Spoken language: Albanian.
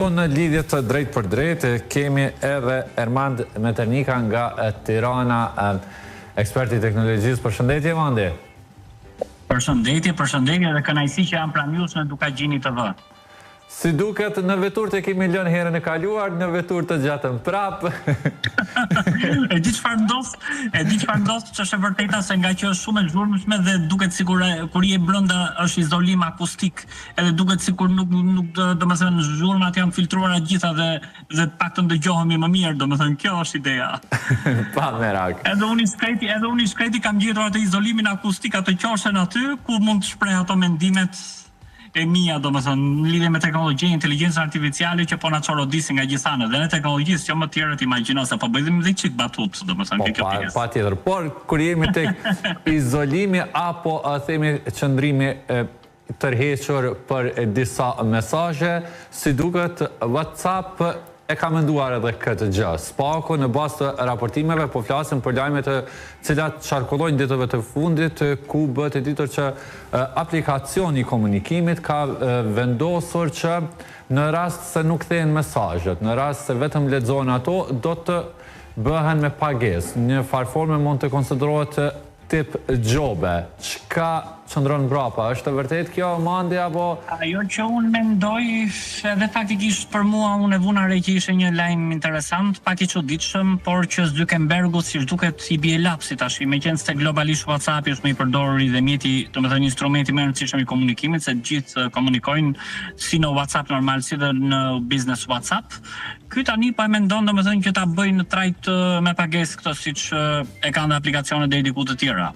Në lidhje të drejtpërdrejtë kemi edhe Ermand Meternika nga Tirana, ekspert i teknologjisë. Përshëndetje Mandi. Përshëndetje, përshëndetje dhe kënaqësi që jam pranë jush në Dukagjini TV. Si duket në veturë të kemi lënë herën e kaluar, në veturë të gjetëm prapë. E di çfarë ndodh? E di çfarë ndodh, që është e vërteta se nga që është shumë e zhurmshme dhe duket sikur kur je brenda është izolim akustik, edhe duket sikur nuk nuk domethënë zhurmat janë filtruara të gjitha dhe dhe të paktën dëgjohemi më mirë, domethënë kjo është ideja. Pa merak. Edhe unë i shkreti, edhe unë i shkreti kam gjetur atë izolimin akustik atë qoshen aty ku mund të shpreh ato mendimet e mia, domethënë në lidhje me teknologjinë, inteligjencën artificiale që po na çorodisin nga gjitha anët dhe ne teknologjisë, jo më të tjerët imagjino se po bëjmë dhe çik batut, domethënë po, ke kjo pjesë. Patjetër, por kur jemi tek izolimi apo themi qëndrimi tërhequr për disa mesazhe, si duket WhatsApp e ka menduar edhe këtë gjë. Së paku në bazë të raportimeve po flasim për lajme të cilat qarkullojnë ditëve të fundit, ku bëhet e ditur që aplikacioni i komunikimit ka vendosur që në rast se nuk kthehen mesazhet, në rast se vetëm lexohen ato, do të bëhen me pagesë. Në njëfarë forme mund të konsiderohet tip gjobe. Çka qëndron mbrapa? Është e vërtetë kjo Mandi apo? Ajo që unë mendoj, edhe faktikisht për mua unë e vuna re që ishte një lajm interesant, pak i çuditshëm, por që Zuckerbergut siç duket i bie lapsi tashi, meqenëse globalisht WhatsApp-i është më i përdoruri dhe mjeti, domethënë instrumenti më i rëndësishëm i komunikimit, se të gjithë komunikojnë si në WhatsApp normal si dhe në business WhatsApp. Ky tani po e mendon domethënë që ta bëjë në trajtë me pagesë këtë siç e kanë dhe aplikacionet deri diku të tjera.